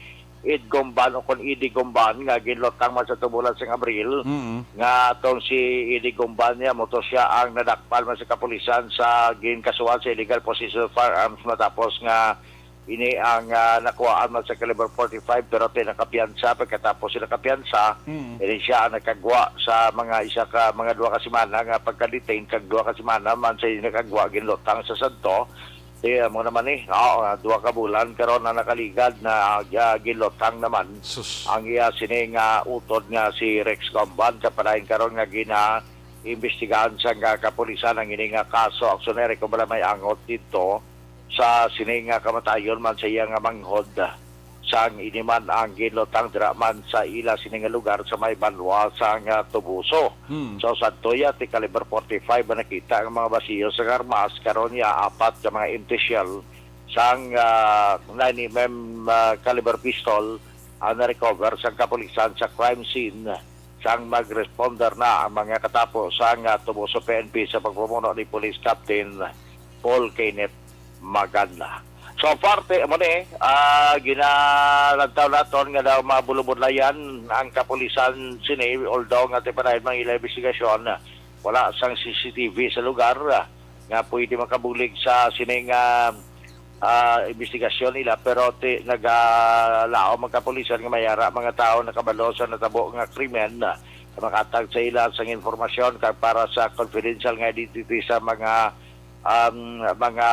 Ed Gomban o kon Eddie Gomban nga ginlotang man sa tubulan sang Abril, Mm-mm. nga atong si Eddie Gomban niya mo to siya ang nadakpan man sa kapulisan sa ginkasuhan sa illegal possession of firearms matapos nga ini ang, ah, nakuhaan man sa caliber forty-five pero ti nakapiyansa. Pagkatapos sila kapiyansa, Mm. ini siya ang nakagwa sa mga isa ka, mga duha ka semana nga pagka-detain kag duha ka semana man sa nakagwa ginlotang sa sadto. Iya mo naman ni, oo, ah, duha ka bulan karon na nakaligad na, ah, ginlotang naman Sus. ang iya sini nga utod nga si Rex Gomban. Sa padayon karon nga gina-imbestigahan sang, ah, kapulisan ang ini nga kaso, Action Eric, kung wala may angot dito sa sini nga kamatayon man sa iya nga manghod. Sang ini man ang ginlotang dira man sa ila sini nga lugar sa may banwa sang, ah, Toboso. Hmm. So, sa tuya, ti caliber forty-five ang nakita ang mga basiyo sa armas, karon ya apat ka mga empty shell sang, ah, nine M M, ah, caliber pistol ang na-recover sang kapulisan sa crime scene. Sang mag-responder na ang mga katapo sang, ah, Toboso P N P sa pagpamuno ni Police Captain Paul Kenneth Maganda. So, parte mo ni, ah, ginalantaw naton nga daw mabulubudlayan ang kapulisan sini, although nga ti padayon mga ila investigasyon, wala sang C C T V sa lugar, ah, nga pwede makabulig sa sini nga, ah, investigasyon nila, pero ti nagalaom ang kapulisan nga may ara mga tawo nakabalo sa natabo nga krimen, ah, makatag sa ila sang informasyon kag para sa confidential nga identity sa mga, um, mga,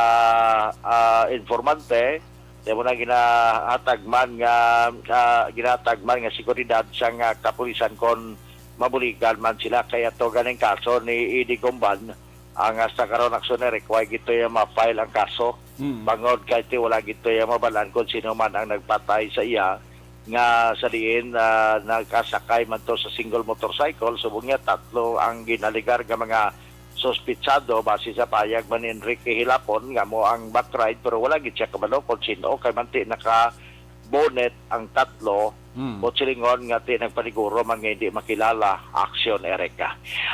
ah, informante. Kaya mo na ginahatag man nga, ah, ginahatag man nga seguridad sang, ah, kapulisan kon mabuligan man sila. Kaya to ganing kaso ni Eddie Gomban, ang hasta karon, aksyon ni Eric, wa gid to iya ma-file ang kaso. Mm. Bangod kay ti wala gid to iya mabalaan kung sino man ang nagpatay sa iya, nga sa diin, ah, nagkasakay man to sa single motorcycle. Subong niya, tatlo ang ginaligar nga mga suspitsado base sa payag man ni Enrique Hilapon nga mo ang back ride, pero wala gid siya kabalo kung sino kay manti naka-bonnet ang tatlo. Hmm. Kung silingon nga ti nagpaniguro man nga hindi makilala, aksyon, Eric.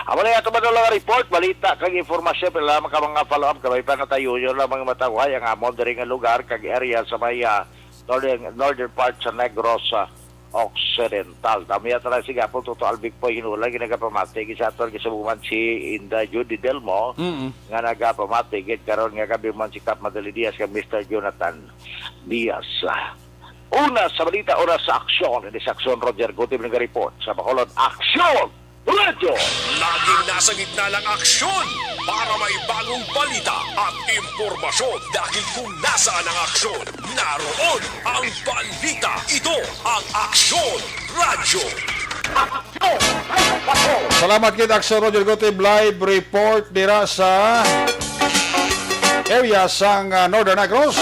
Amo na ato man lang report, balita kag informasyon, pero lamang ka mga follow-up, gamay pa nga tayo, yun lang mga matawhay ang amon diri nga lugar kag area sa may, ah, northern, northern part sa Negros, ah, Occidental. Dami ata lang sige, Apo Toto Albic po, hinulang ginagapamati, gisa ato ang gisubuman si Inday Judy Delmo, Mm-mm. nga nagapamati, gid karon nga gabi man si Kap Madali Diaz kag Mister Jonathan Diaz. Una sa balita, una sa aksyon. Ini sa aksyon, Roger Gutib nag-report sa Bacolod. Aksyon! Radyo! Laging nasa gitna ng aksyon para may bagong balita at impormasyon, dahil kung nasaan ang aksyon, naroon ang balita. Ito ang Aksyon Radyo. Salamat gid, Aksyon Roger Gutib, live report dira sa area sang, ah, Northern Negros.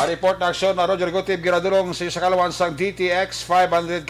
Ang report na aksyon na Roger Gutib, ginadulong sa, sa kalawan sang D T X five hundred.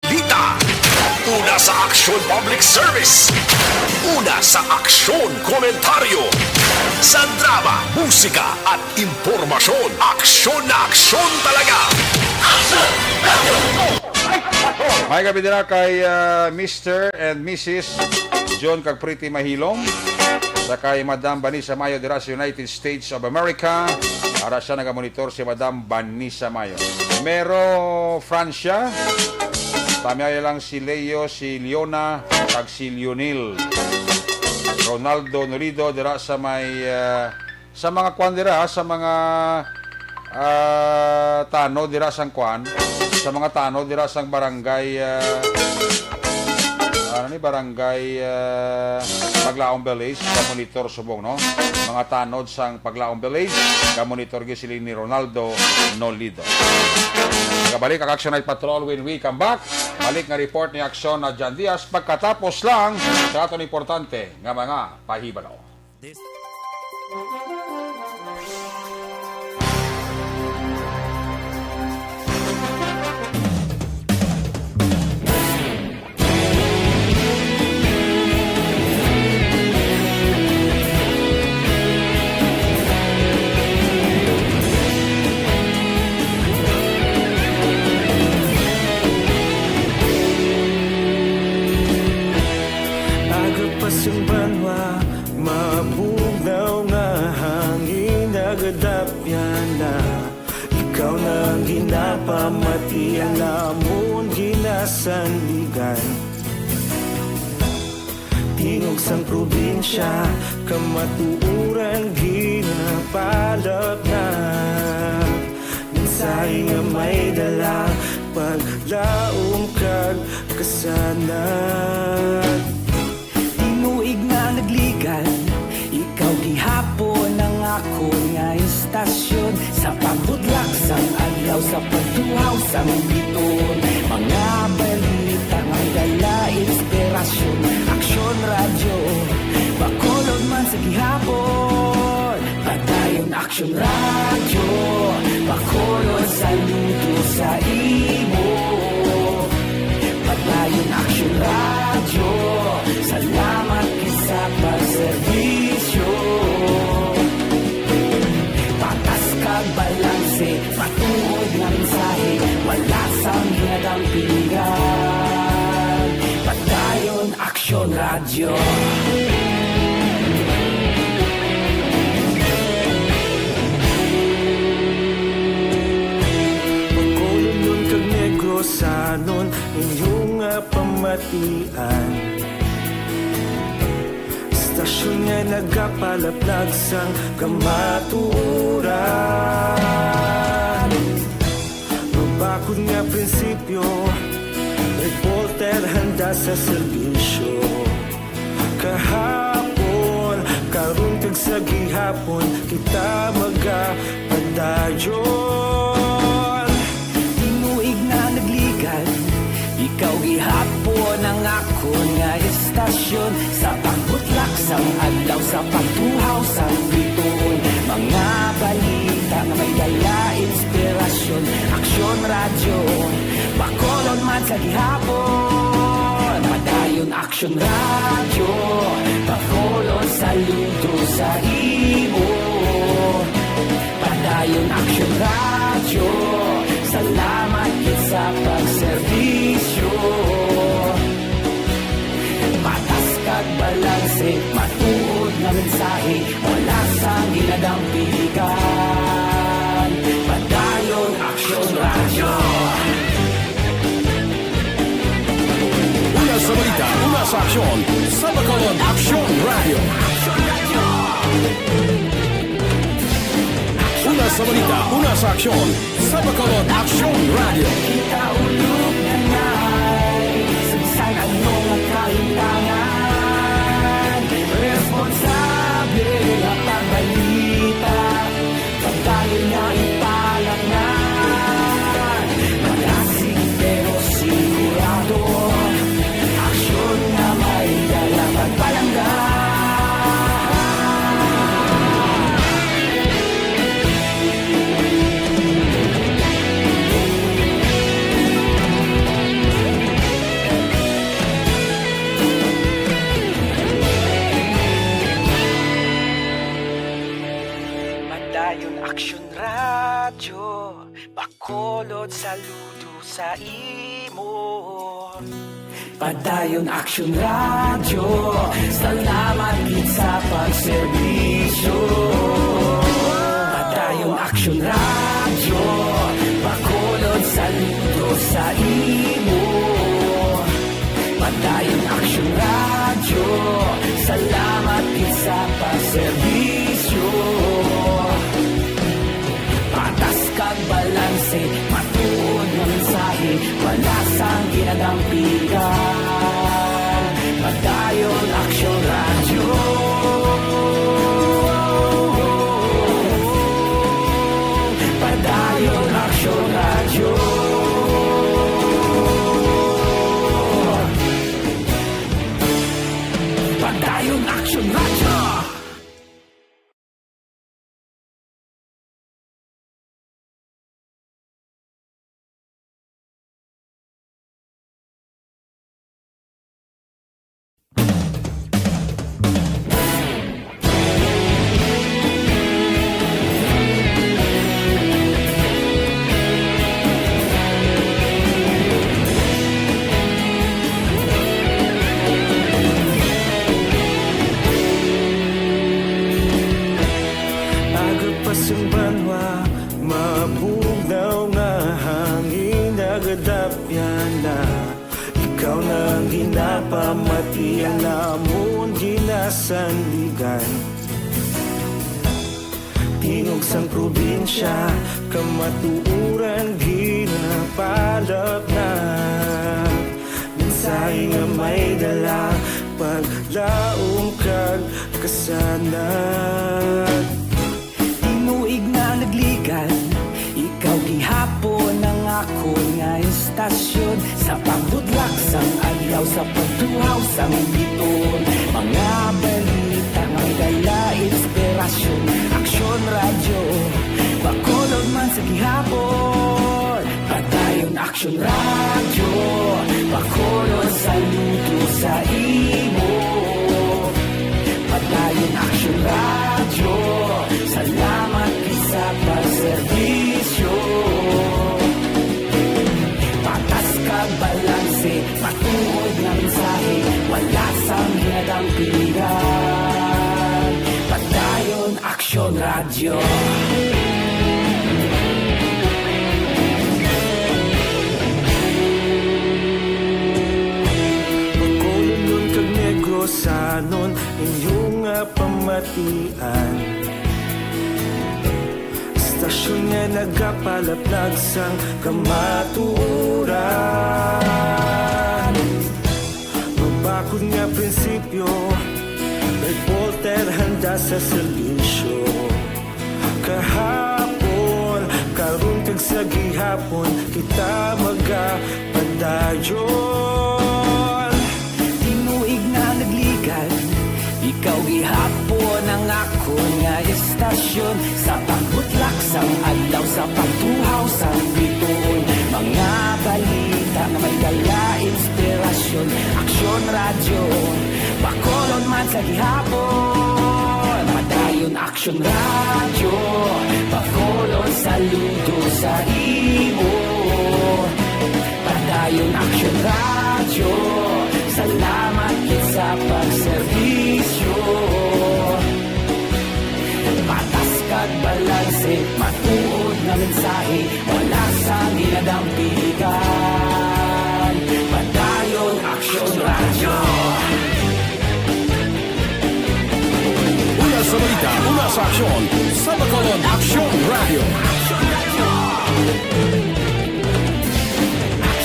Balita. Una sa aksyon, public service. Una sa aksyon, komentaryo. Sa drama, musika, at impormasyon, aksyon na aksyon talaga. May gabi dira kay, ah, Mister and Missus John kag Pretty Mahilom. Sa kay Madam Vanessa Mayo dira sa United States of America. Ara siya nagamonitor si Madam Vanessa Mayo. Mero Francia, tamyayo lang si Leo, si Leona, kag si Lionel. Ronaldo Nolido dira sa may, ah, sa mga kwan dira, sa mga, ah, tanod dira sang kwan, sa mga tanod dira sang barangay, ah, ano ni, barangay, ah, Paglaom Village, sa Monitor subong, no? Mga tanod sang Paglaom Village, ka monitor gyud sila ni Ronaldo Nolido. Nagabalik ang Action Night Patrol when we come back. Balik nga report ni Action na Jan Diaz pagkatapos lang sa aton importante nga mga pahibalo. This Aga pa sang banwa, mabugnaw nga hangin nagadapyan na. Ikaw na ang ginapamati, ang amon ginasandigan. Tingog sang probinsya, kamatuoran ginapalapnag. Mensahe nga may dala, paglaom kag kasanag. Tinuig na nagligan, ikaw gihapon ang akon nga istasyon. Sa pagbudlak sang adlaw, sa pagtuhaw sang bituon, mga balita nga may dala inspirasyon. Aksyon Radyo, Bacolod man sa gihapon. Padayon Aksyon Radyo, Bacolod, saludo sa imo. Padayon Aksyon Radyo, salamat gid sa pagserbisyo. Patas kag balanse, matuod nga mensahe, wala sang ginadampigan. Padayon Aksyon Radyo. Bacolodnon kag Negrosanon, inyo nga pamatian. Istasyon nga nagapalaplag sang kamatuoran. Mabakod nga prinsipyo, reporter handa sa serbisyo. Kahapon, karon kag sa gihapon, kita magapadayon. Tinuig na nagligan, ikaw gihapon ang akon nga istasyon. Sa pagbutlak sang adlaw, sa pagtuhaw sang bituon, mga balita nga may dala inspirasyon. Aksyon Radyo, Bacolod man sa gihapon. Padayon Aksyon Radyo, Bacolod, saludo sa imo. Padayon Aksyon Radyo, salamat gid sa pagserbisyo. Patas kag balanse, matuod nga mensahe, wala sang ginadampigan. Padayon Aksyon Radyo. Una sa balita, una sa aksyon, sa Bacolod Aksyon Radyo. Una sa balita, una sa aksyon, sa Bacolod Aksyon Radyo. Kita ulog na na'y sa bisan ano nga kalimtangan. Responsable nga pagbalita, pagdayon nga ipalaknag. Malasig pero sigurado, aksyon nga may dala pagpalangga. Padayon Aksyon Radyo, Bacolod, saludo sa imo. Padayon Aksyon Radyo, salamat gid sa pag Dayon Aksyon Radyo, salamat gid sa pagserbisyo. Patas kag balanse, matuod nga mensahe, wala sang ginadampigan. Padayon Aksyon Radyo. Padayon Aksyon Radyo. Padayon Aksyon Radyo. Aga pa sang banwa, mabugnaw nga hangin nagadapyan na. Ikaw na ang ginapamatian namon ginasandigan. Tingog sang probinsya, kamatuoran ginapalapnag. Mensahe nga may dala, paglaom kag kasanag. Tinuig na nagligad, ikaw gihapon ang akon nga estasyon. Sa pagbudlak sang adlaw, sa pagtuhaw sang biton, mga balita nga may dala inspirasyon. Aksyon Radyo, Bacolod man sa gihapon. Padayon Aksyon Radyo, Bacolod, saludo sa imo. Padayon Aksyon Radyo, salamat gid sa pagserbisyo. Patas kag balanse, matuod nga mensahe, wala sang ginadampigan. Padayon Aksyon Radyo. Bacolodnon kag Negrosanon, inyo nga pamatian. Estasyon nga nagapalaplag sang kamatuoran. Mabakod nga prinsipyo, reporter handa sa serbisyo. Kahapon, karon kag sa gihapon, kita magapadayon. Tinuig na nagligad, ikaw gihapon ang akon nga estasyon. Sa pagbutlak sang adlaw, sa pagtuhaw sang bituon, mga balita nga may dala inspirasyon. Aksyon Radyo, Bacolod man sa gihapon. Padayon Aksyon Radyo, Bacolod, saludo sa imo. Padayon Aksyon Radyo, salamat gid sa pagserbisyo. Patas kag balanse, matuod nga mensahe, wala sang ginadampigan. Padayon Aksyon Radyo. Una sa balita, una sa aksyon, sa Bacolod Aksyon Radyo.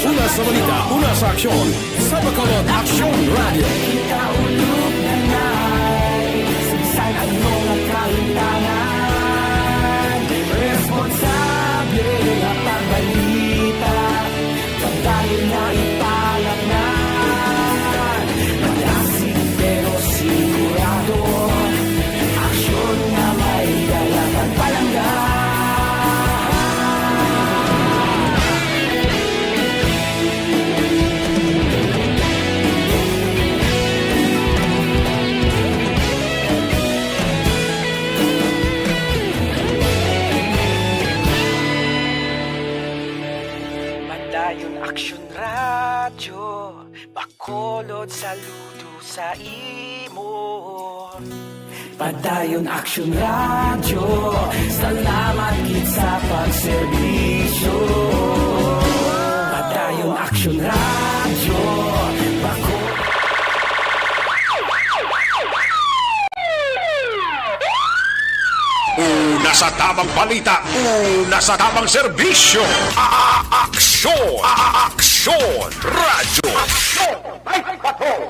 Una sa balita, una sa aksyon, sa Bacolod Aksyon Radyo. Kita ulog na na'y saysay ang mga kahintangan. Responsable nga pagbalita, pagdayon na ipalapnan. Malasig pero sigurado, aksyon nga may dala pagpalangga. Padayon Aksyon Radyo, Bacolod, saludo sa imo. Padayon Aksyon Radyo, salamat gid sa pagserbisyo. Padayon Aksyon Radyo, Bacolod. sa tamang balita, una sa tamang serbisyo. A-, aksyon! A-, aksyon! Radyo Aksyon! Night Patrol!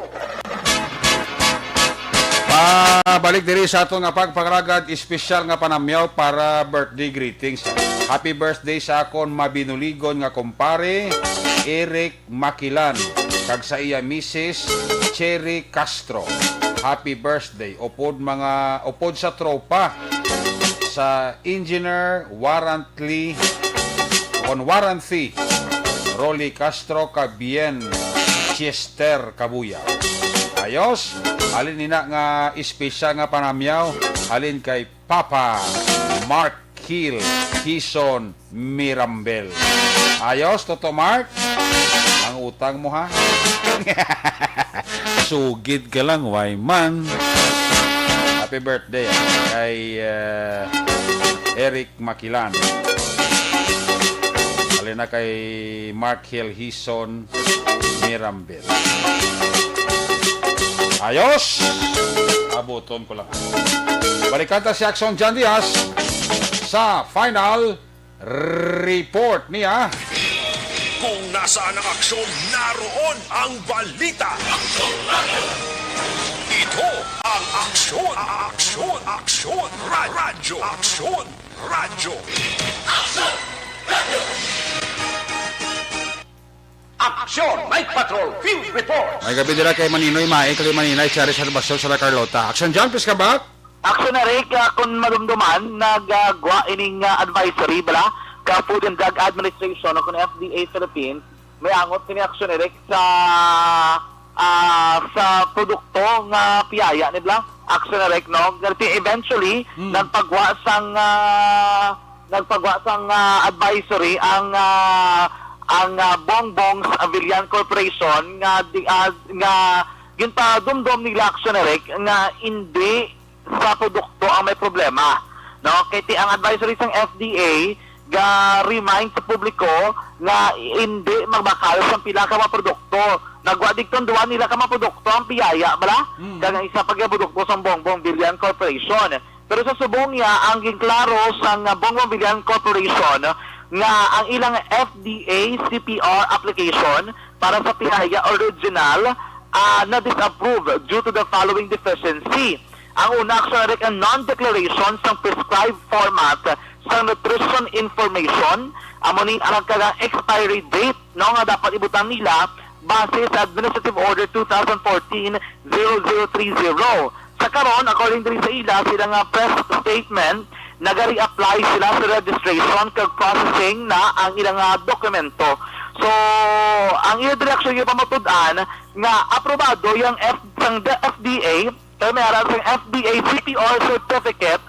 Pabalik diri sa aton nga pagpangalagad, espesyal nga panamyaw para birthday greetings. Happy birthday sa akon mabinuligon nga kumpare, Eric Makilan, kag sa iya misis, Cherry Castro. Happy birthday. Upod mga, upod sa tropa sa Engineer Warrantley, kon Warranty, Rolly Castro, kag Bien Chester Kabuya. Ayos, halin nina nga espesyal nga panamyaw, halin kay Papa Mark Hill Hison Mirambel. Ayos, Toto Mark. Ang utang mo, ha? Sugid ka lang, why man? Happy birthday, ah, kay, uh, Eric Makilan. Halin na kay Mark Hill Hison Mirambel. Ayos! Abuton ko lang. Balikan ta si Aksyon John Diaz sa final report niya. Kung nasaan ang aksyon, naroon ang balita. Ito ang Aksyon, Aksyon, Aksyon, Ra-, Radyo Aksyon, Radyo. Aksyon! Night Patrol Field Report! May gabi dira kay Maninoy Mai, kay Maninay Cherry Salvacion sa La Carlota. Aksyon John, please come back. Aksyon Eric, ah, kung madumduman, nagagwa ining, ah, advisory bala ka Food and Drug Administration o kung F D A Philippines, may angot sini Aksyon Eric sa, ah, sa produkto nga piyaya ni bala. Aksyon Eric, no? Kasi eventually, Mm. nagpagwa sang, ah, nagpagwa sang, ah, advisory ang, ah, ang, ah, Bongbong's Avillian Corporation nga di, ah, nga ginpadumdom nila Aksyon Eric nga hindi sa produkto ang may problema, no? Kay ti ang advisory sang F D A ga-remind sa publiko nga hindi magbakal sang pila ka mga produkto. Nagwa digton duwa nila ka mga produkto ang piyaya, bala? Mm. Kag ang isa pa ka produkto sang Bongbong Avillian Corporation. Pero sa subong niya, ang ginklaro sang Bongbong Avillian Corporation nga ang ilang F D A C P R application para sa piyaya original, ah, na-disapprove due to the following deficiency. Ang una, Aksyon Eric, ang non-declaration sang prescribed format sang nutrition information, amo ni ang nagkaga expiry date, no, nga dapat ibutang nila base sa Administrative Order two thousand fourteen zero zero three zero. Sa karon, according diri sa ila, sila nga press statement, nagari-apply sila sa registration kag processing na ang ilang nga dokumento. So, ang ila direksyon yung pamatud-an nga aprobado yung F-, sang F D A, kaya may aral sang F D A C P R certificate,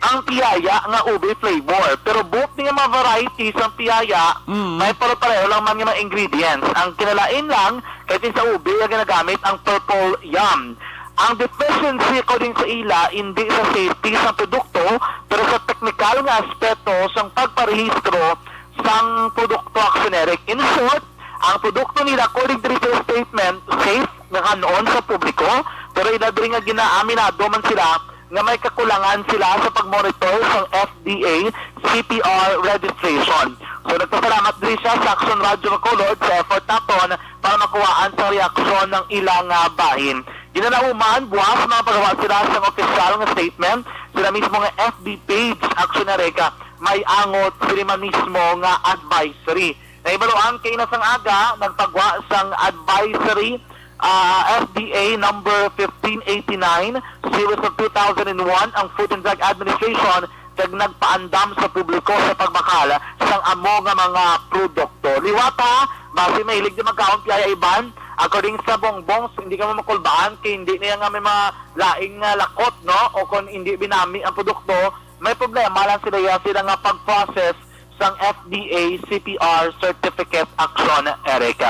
ang piyaya nga ube flavor. Pero both nga mga varieties sang piyaya, Mm. may pare-pareho lang man nga mga ingredients. Ang kinalain lang, kay sa ube nga ginagamit ang purple yam. Ang deficiency, according sa ila, hindi sa safety sang produkto, pero sa teknikal nga aspeto sang pagparehistro sang produkto, Aksyon Eric. In short, ang produkto nila, according to the statement, safe nga kan-on sa publiko, pero ila diri nga ginaaminado man sila nga may kakulangan sila sa pag-monitor sang F D A C P R registration. So, nagpasalamat diri siya sa Aksyon Radyo Bacolod sa effort naton para makuhaan sang reaksyon ng ilang, ah, bahin. Ginalauman, buwas mga pagawa sila sang opisyal nga statement, sila mismo nga F B page, Aksyon Eric, may angot sila mismo nga advisory. Nahibaluan kay ina sang aga, nagpagwa sang advisory, ah, F D A number fifteen eighty-nine, series of two thousand and one, ang Food and Drug Administration, kag nagpaandam sa publiko sa pagbakal sang amo nga mga produkto. Liwat ha, basi mahilig di magkaon kaya iban. According sa Bongbong, hindi ka mo makulbaan kay hindi niya nga may mga laing nga lakot, no? O kung hindi binami ang produkto, may problema lang sila, ya sila nga pag-process sang F D A C P R certificate, Aksyon Eric.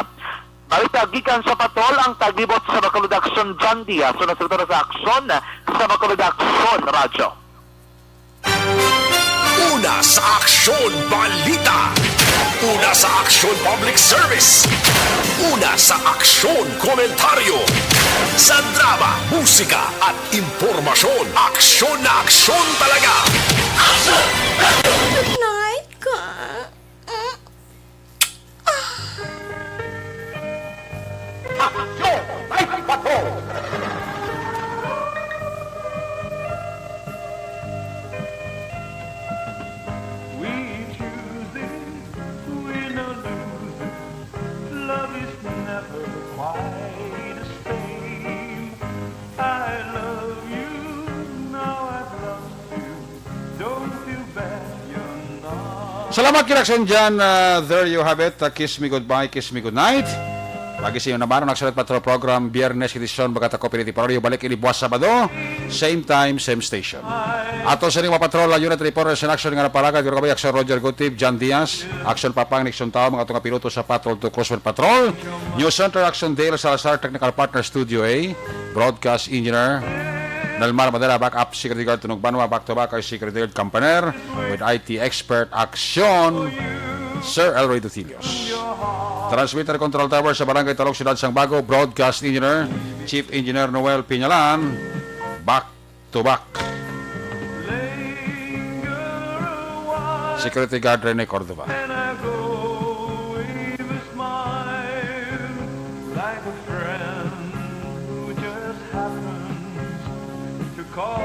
Balita gikan sa Patol, ang tagibot sa Bacolod Aksyon, John Diaz. Una sa, sa Aksyon, sa Bacolod Aksyon Radyo. Una sa Aksyon Balita. Una sa Aksyon Public Service. Una sa Aksyon Komentaryo. Sa drama, musika, at impormasyon, aksyon na aksyon talaga. Good night, ka. We choose it, win or lose it. Love is never quite the same. I love you, now I've lost you. Don't feel bad, you're not. Salamat, Kirakson, dyan. Ah, there you have it. Ah, Kiss Me Goodbye, Kiss Me Goodnight. Lagi sa inyo naman ang Action Patrol Program, Biyernes edisyon, magkatako piniti parolyo, balik ini buwas Sabado, same time, same station. Ato sa inyong mga patrol, ang unit reporters in action nga napalagad, kung kabay, Action Roger Gutib, John Diaz, Action Papang, Nixon Tao, mga ato nga piloto sa Patrol to Crossfire Patrol, News Center, Action Dale Salazar, Technical Partner, Studio A, Broadcast Engineer, Nalmar Madera, Backup Security Guard, Tunog Banwa, Back to Back, kay Security Guard Campaner, with I T Expert, Action, Sir Elroy Dutilio. Transmitter Control Tower sa Barangay Talog, Siyudad sang Bago, Broadcast Engineer, Chief Engineer Noel Piñalan, back to back. Security Guard Rene Cordova. Like a friend who just happens to call.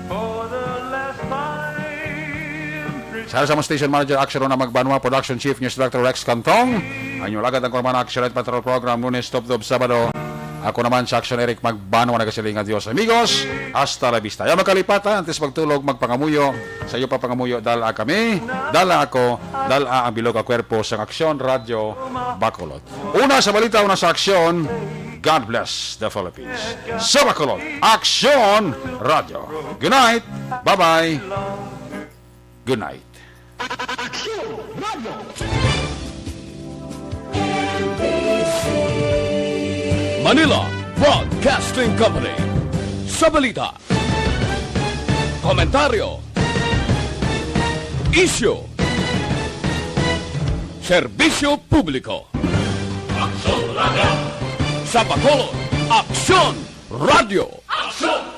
For the last time, Sa, sa among station manager, Action Rona Magbanwa, production chief, news director Rex Cantong. Ang inyong alagad ang Kurman Action Night Patrol Program, Lunes, Tubtob, Sabado. Ako naman sa Action, Eric Magbanwa, nagasiling nga Dios. Amigos, hasta la vista. Ayaw magkalipat, ha, antes magtulog, magpangamuyo sa iyo pa pangamuyo, dala kami, dala ako, dala ang bilog nga kwerpo sang Aksyon Radyo Bacolod. Una sa balita, una sa aksyon, God bless the Philippines. Sa Bacolod, Aksyon Radyo. Good night. Bye-bye. Good night. Manila Broadcasting Company. Sa balita, komentaryo, isyu, serbisyo publiko. Aksyon Radyo. Sa Bacolod, Aksyon Radyo. Aksyon